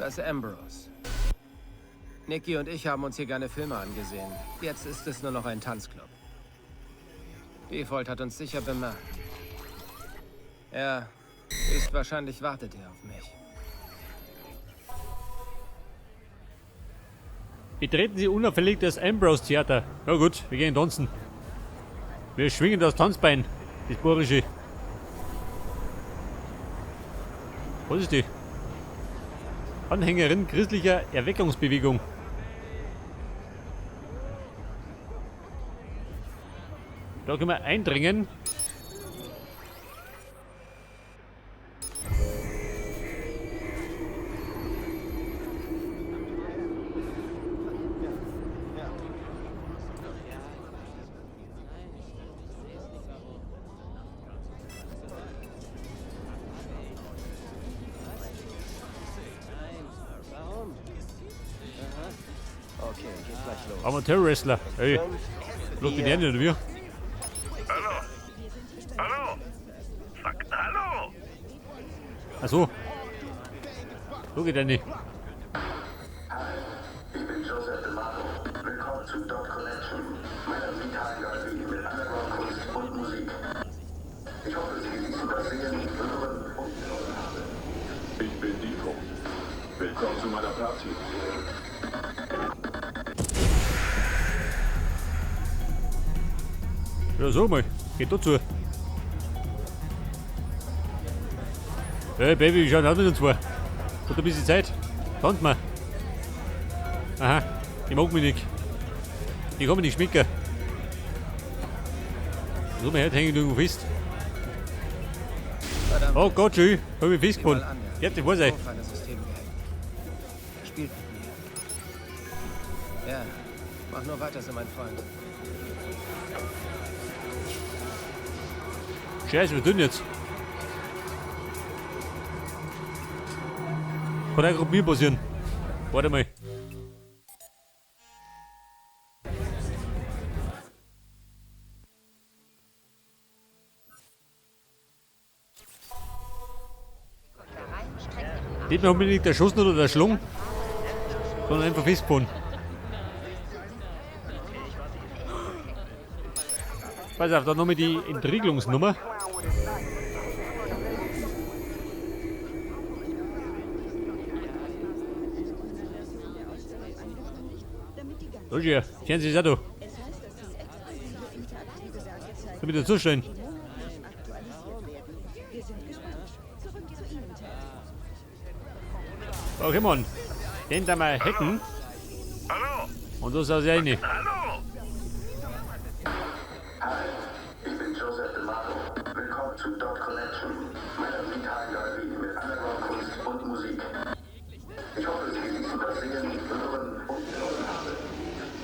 Das Ambrose. Nikki und ich haben uns hier gerne Filme angesehen. Jetzt ist es nur noch ein Tanzclub. Default hat uns sicher bemerkt. Er höchstwahrscheinlich wartet er auf mich. Betreten Sie unauffällig das Ambrose Theater. Ja gut, wir gehen tanzen. Wir schwingen das Tanzbein. Das Borische. Was ist die? Anhängerin christlicher Erweckungsbewegung. Da können wir eindringen. Okay, geht gleich los. Amateur-Wrestler. Ey, bloß die Hände, oder wie? Hallo? Hallo? Fuck, hallo! Ach so. So geht der nicht. Hi, ich bin Joseph DeMarco. Willkommen zu Dot Connection, meiner vitalen Galerie mit Underground-Kunst und Musik. Ich hoffe, Sie genießen das Sehen, Hören und Ich bin Default. Willkommen zu meiner Party. Ja, so mal. Geht dazu. Hey Baby, wie schaut aus mit uns zwei? Hat ein bisschen Zeit? Tanz mal. Aha, ich mag mich nicht. Ich kann mich nicht schmecken. So, mir hänge ich irgendwo fest. Verdammt. Oh Gott, schön. Hab mich Sieh festgebunden. mal an, der hat Ja, das weiß ich. Profiler-System gehackt. Er spielt mit mir. Ja, mach nur weiter so, mein Freund. Scheiße, was tun jetzt? Kann auch grad mir passieren. Warte mal. Nicht mehr unbedingt erschossen oder erschlagen, sondern einfach festgebunden. Pass auf, da nochmal die Entriegelungsnummer. Roger, kennen Sie das auch da? Soll ich mich da zustellen? Okay, Mann. Den da mal hacken. Hallo? Und so sah sie rein. Hallo? Hi, ich bin Joseph DeMarco. Willkommen zu Dot Connection, meiner vitalen Galerie mit Underground-Kunst und Musik. Ich hoffe, Sie genießen das Sehen, Hören und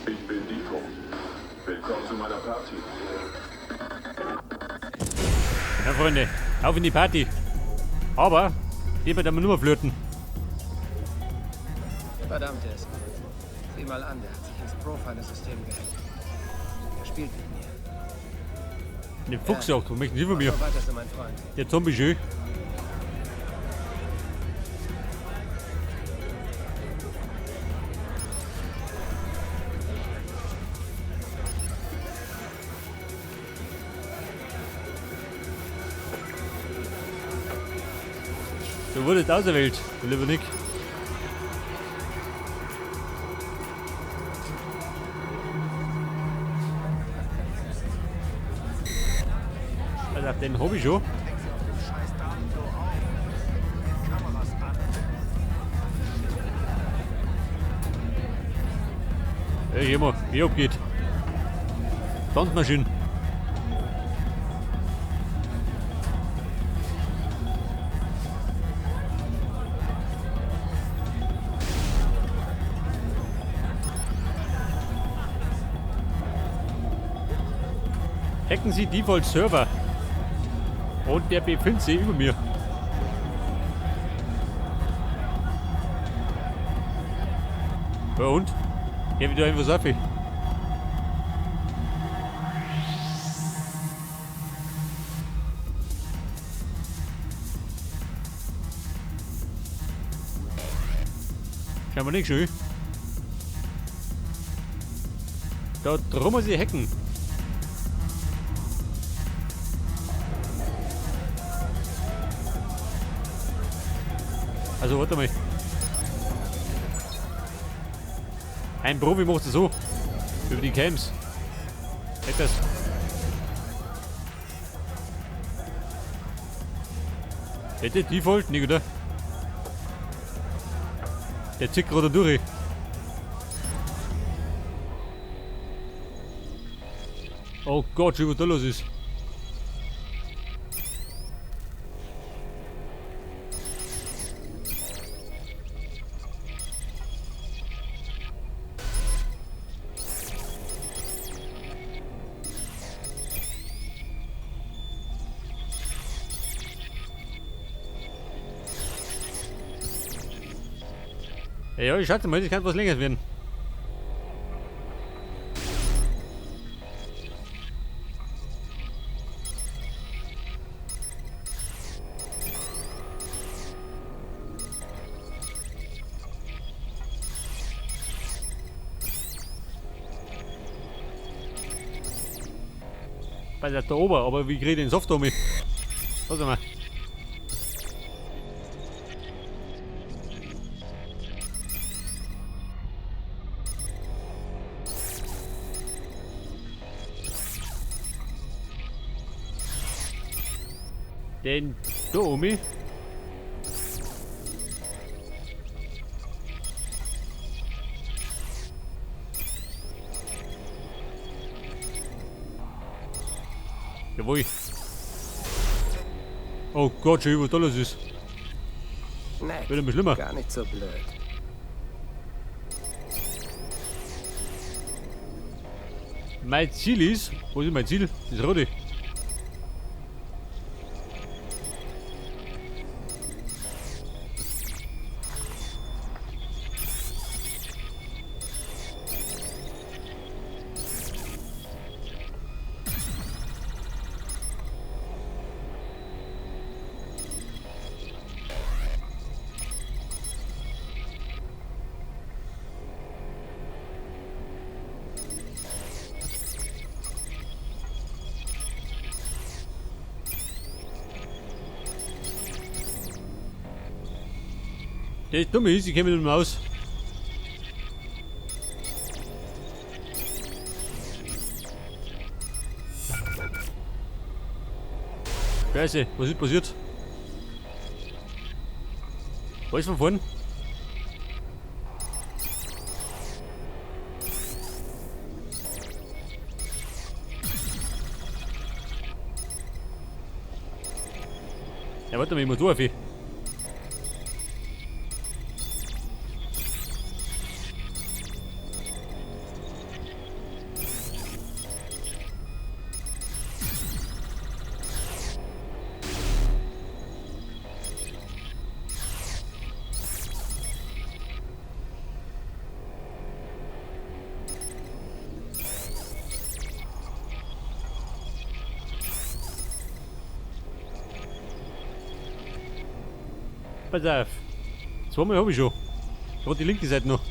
Ich bin Default. Willkommen zu meiner Party. Ja, Freunde, auf in die Party. Aber, lieber da mal nur flirten. Verdammt, er ist gut. Sieh mal an, der hat sich ins Profiler-System gehackt. Er spielt mit mir. Eine Fuchsjagd, was möchten Sie von mir? Mach nur weiter so, mein Freund. Der Zombie schön. Du wurdest auserwählt, lieber Nick. Also auf den hab ich schon. Hey, geh mal, wie abgeht. Tanzmaschinen. Hacken Sie Default Server. Und der befindet sich über mir. Ja und? Geh wieder einfach Safi. Scheinbar nicht schön. Da drum muss ich hacken. Also warte mal. Ein Profi macht es so. Über die Cams. Hack das. Hätte Default nicht, oder? Der zickt gerade durch. Oh Gott, schau, was da los ist. Ja, ich schätze mal, das kann was länger werden. Bei der da oben, aber wie kriege ich den Soft um mich? Warte mal. Den da oben. Jawohl. Oh Gott, schau, was da los ist. Nee, Wird immer schlimmer. Gar nicht so blöd. Mein Ziel ist... Wo ist mein Ziel? Das rote. Der Dumme ist, ich kenne mich nicht mehr aus. Scheiße, was ist passiert? Was ist von vorn? Ja, warte mal, ich muss durch. Pass auf. Zweimal habe ich schon. Gerade die linke Seite noch.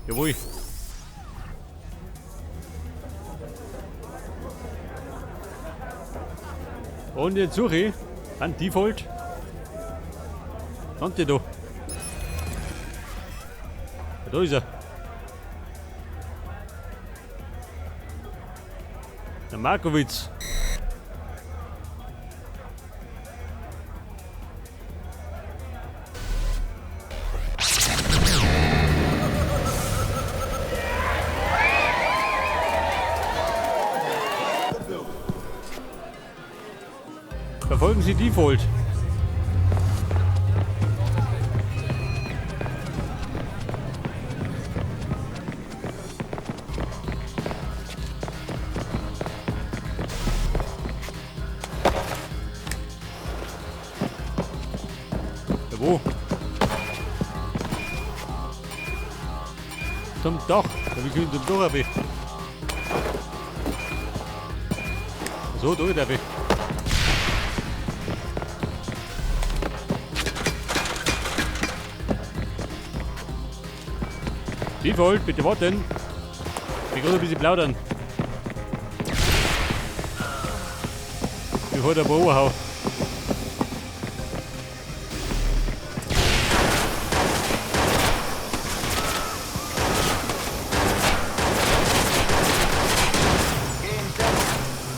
Jawohl. Und jetzt suche ich an Default. Und die da. Da ist er. Der Markowitz. Verfolgen Sie Default. Wo? Zum Dach. Ja, wie können zum Dach runter? So, da darf ich. Default, bitte warten. Ich will ein bisschen plaudern. Bevor der Bauer haut.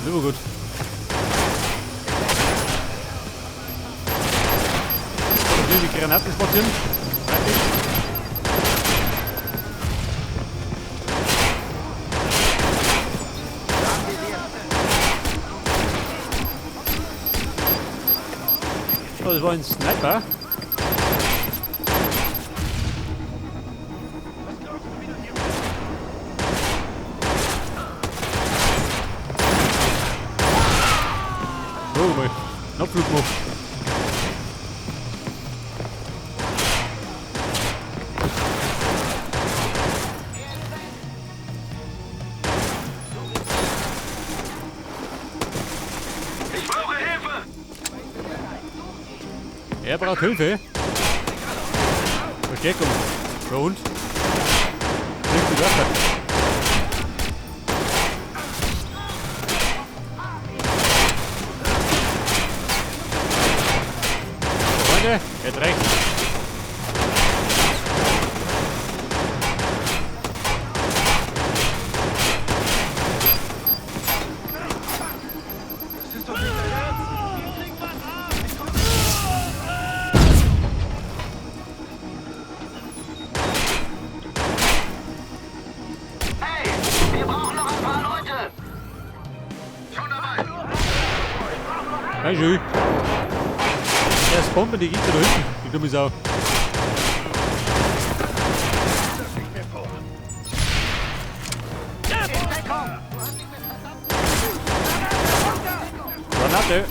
Super gut. Die Granaten spazieren. Oh, das war ein Sniper. Oh, mal. Abflug gemacht. Ich brauche Hilfe! Er braucht Hilfe. Verstärkung. Ja und? Nichts die Wörter. Freunde, er hat recht. Hey, wir brauchen noch ein paar Leute. Schon dabei! Hi, schön. Der ist Bombe, die geht da hinten, die dumme Sau. Granate!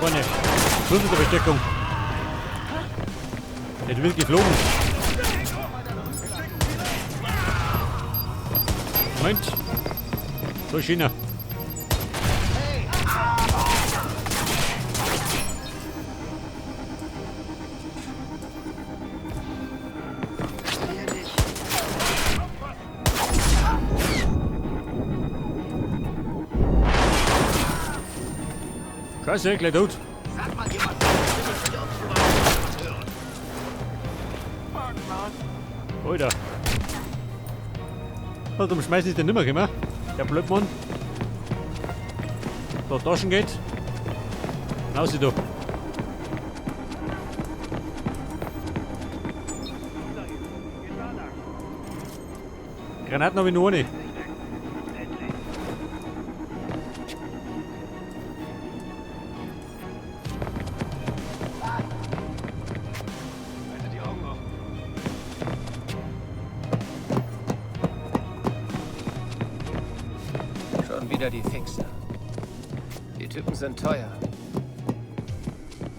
Freunde, Schluss mit der Versteckung. Der wird geflogen. Moment. So, China. Scheiße, gleich tot. Alter. Oh, darum schmeißen sie den nimmer, gell? Der Blödmann. Da Taschengeld. Raus da. Granaten habe ich nur eine. Schon wieder die Fixer. Die Typen sind teuer.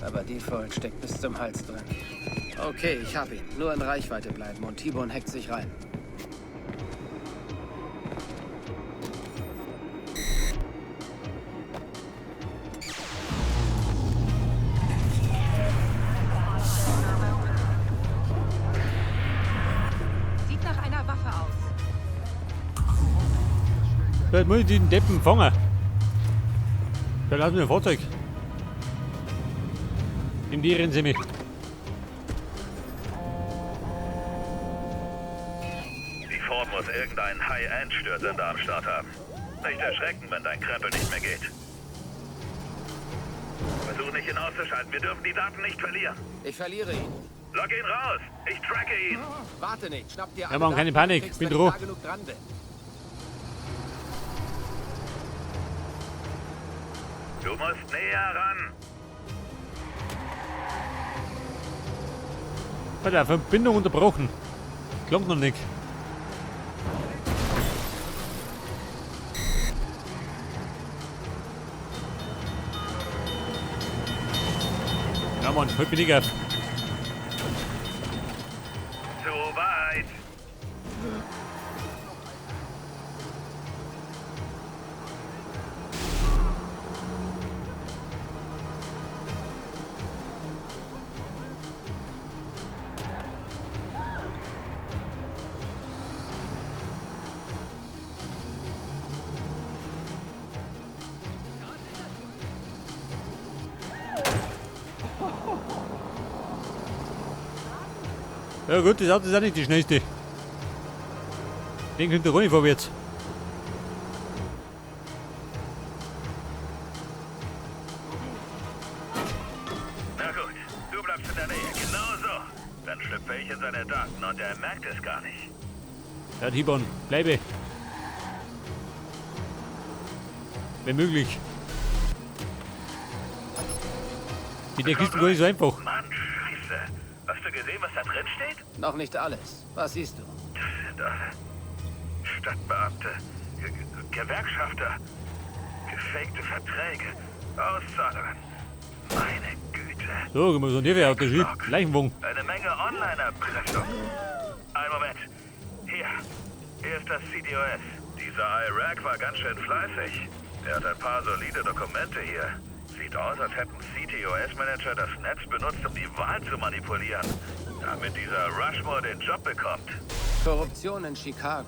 Aber Default steckt bis zum Hals drin. Okay, ich hab ihn. Nur in Reichweite bleiben und T-Bone hackt sich rein. Sieht nach einer Waffe aus. Vielleicht muss ich den Deppen fangen. Da lassen wir ein Fahrzeug. In die rennen sie mich. Die Ford muss irgendeinen High-End-Störsender am Start haben. Nicht erschrecken, wenn dein Krempel nicht mehr geht. Versuch nicht, ihn auszuschalten. Wir dürfen die Daten nicht verlieren. Ich verliere ihn. Log ihn raus. Ich tracke ihn. Warte nicht, schnapp dir Ja, Mann, keine Panik. Fix, Bin wenn droh. ich nah genug dran bin. Du musst näher ran. Alter, Verbindung unterbrochen. Klingt noch nicht. Mann, halt mich nicht auf. Zu weit. Ja gut, das Auto ist auch nicht die schnellste. Den könnt ihr auch nicht vorwärts. Na gut, du bleibst in der Nähe, genau so. Dann schlüpfe ich in seine Daten und er merkt es gar nicht. Ja, T-Bahn, bleibe. Wenn möglich. Mit der Kiste gar nicht so einfach. Mann, Scheiße. Hast du gesehen, was da drin steht? Noch nicht alles. Was siehst du? Das sind alle Stadtbeamte, Gewerkschafter, gefakte Verträge, Auszahlungen. Meine Güte. So, guck mal, so ein Auto, Leichenwagen. Eine Menge Online-Erpressung. Einen Moment. Hier ist das CDOS. Dieser Iraq war ganz schön fleißig. Er hat ein paar solide Dokumente hier. Sieht aus, als hätten CTOS-Manager das Netz benutzt, um die Wahl zu manipulieren. Damit dieser Rushmore den Job bekommt. Korruption in Chicago.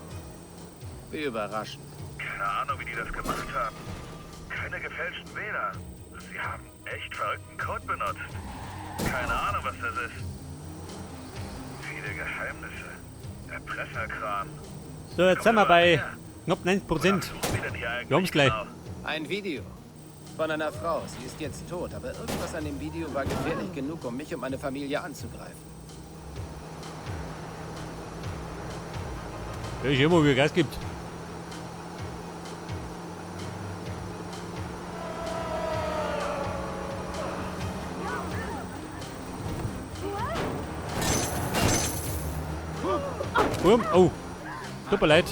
Wie überraschend. Keine Ahnung, wie die das gemacht haben. Keine gefälschten Wähler. Sie haben echt verrückten Code benutzt. Keine Ahnung, was das ist. Viele Geheimnisse. Erpresserkram. So, jetzt sind wir bei knapp 90%. Wir haben's gleich. Ein Video. Von einer Frau. Sie ist jetzt tot, aber irgendwas an dem Video war gefährlich genug, um mich und meine Familie anzugreifen. Ja, ich immer, wie er Gas gibt. Oh, tut mir leid.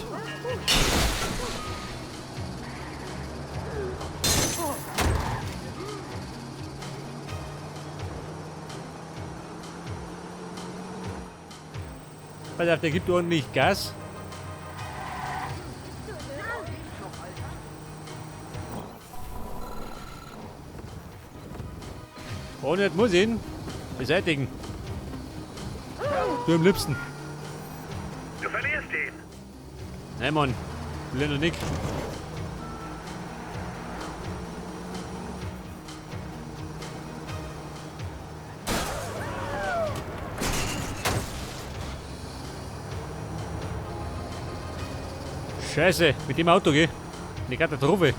Pass auf, der gibt ordentlich Gas. Und jetzt muss ich ihn beseitigen. Du am liebsten. Du verlierst ihn. Nein, Mann. Will noch nicht. Scheiße, mit dem Auto, gell? Eine Katastrophe.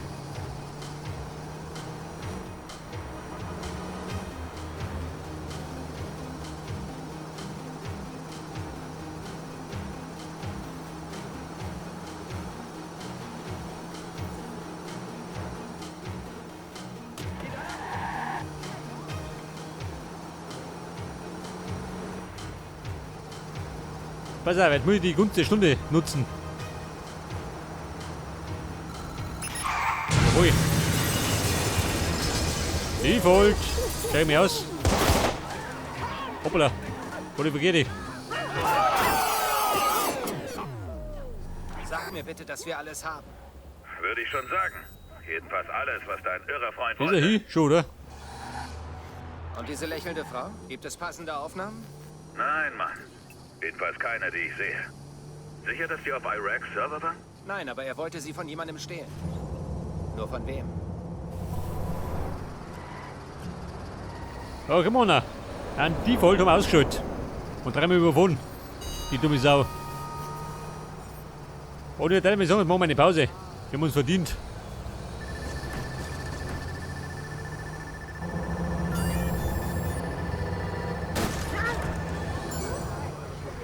Pass auf, jetzt muss ich die Gunst der Stunde nutzen. Jawohl. Default. Steig mich aus. Hoppala. Wo vergeht ich? Sag mir bitte, dass wir alles haben. Würde ich schon sagen. Jedenfalls alles, was dein irrer Freund wollte. Ist er hier? Schon, oder? Und diese lächelnde Frau? Gibt es passende Aufnahmen? Nein, Mann. Jedenfalls keine, die ich sehe. Sicher, dass die auf Iraqs Server waren? Nein, aber er wollte sie von jemandem stehlen. Nur von wem? Oh, komm on. Ein Default haben wir ausgeschaltet. Und dreimal überfahren. Die dumme Sau. Und ich würde mir sagen, jetzt machen wir eine Pause. Wir haben uns verdient.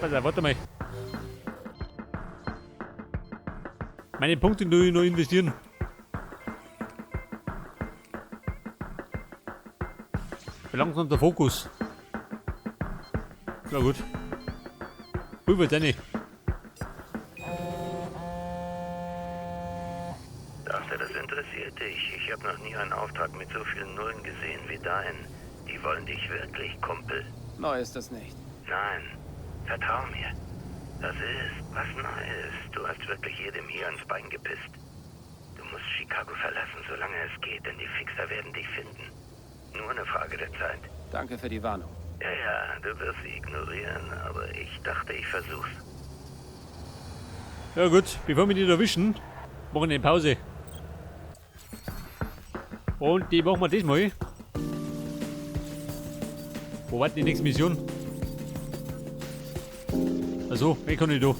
Pass auf, warte mal. Meine Punkte tue ich noch investieren. Langsam der Fokus. Na gut. Rüber, Danny. Dachte, das interessiert dich. Ich habe noch nie einen Auftrag mit so vielen Nullen gesehen wie deinen. Die Die wollen dich wirklich, Kumpel. Neu ist das nicht. Nein, vertrau mir. Das ist was Neues. Du hast wirklich jedem hier ans Bein gepisst. Du musst Chicago verlassen, solange es geht, denn die Fixer werden dich finden. Nur eine Frage der Zeit. Danke für die Warnung. Ja, ja, du wirst sie ignorieren, aber ich dachte, ich versuch's. Ja gut, bevor wir die erwischen, machen wir eine Pause. Und die machen wir diesmal. Wo war denn die nächste Mission? Achso, ich kann nicht da.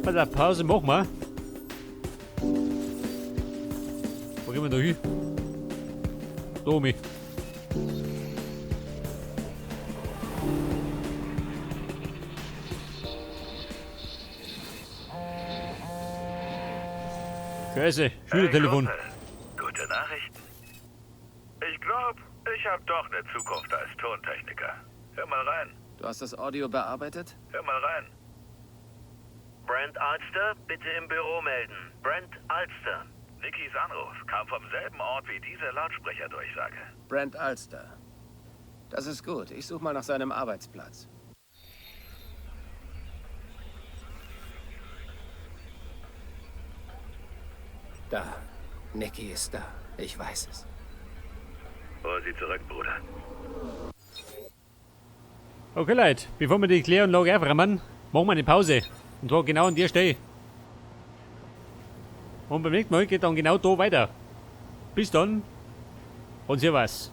Pass auf, Pause machen wir. Wo gehen wir da hin? Da oben. Scheiße, schon wieder Hey, Telefon. Kumpel. Gute Nachrichten. Ich glaube, ich habe doch eine Zukunft als Tontechniker. Hör mal rein. Du hast das Audio bearbeitet? Hör mal rein. Brent Alster, bitte im Büro melden. Brent Alster. Nickys Anruf kam vom selben Ort wie diese Lautsprecherdurchsage. Brent Alster. Das ist gut. Ich suche mal nach seinem Arbeitsplatz. Da. Nicky ist da. Ich weiß es. Hol sie zurück, Bruder. Okay, Leute, bevor wir die Kläranlage aufräumen, machen wir eine Pause. Und zwar genau an der Stelle. Und beim nächsten Mal geht dann genau da weiter. Bis dann und servus.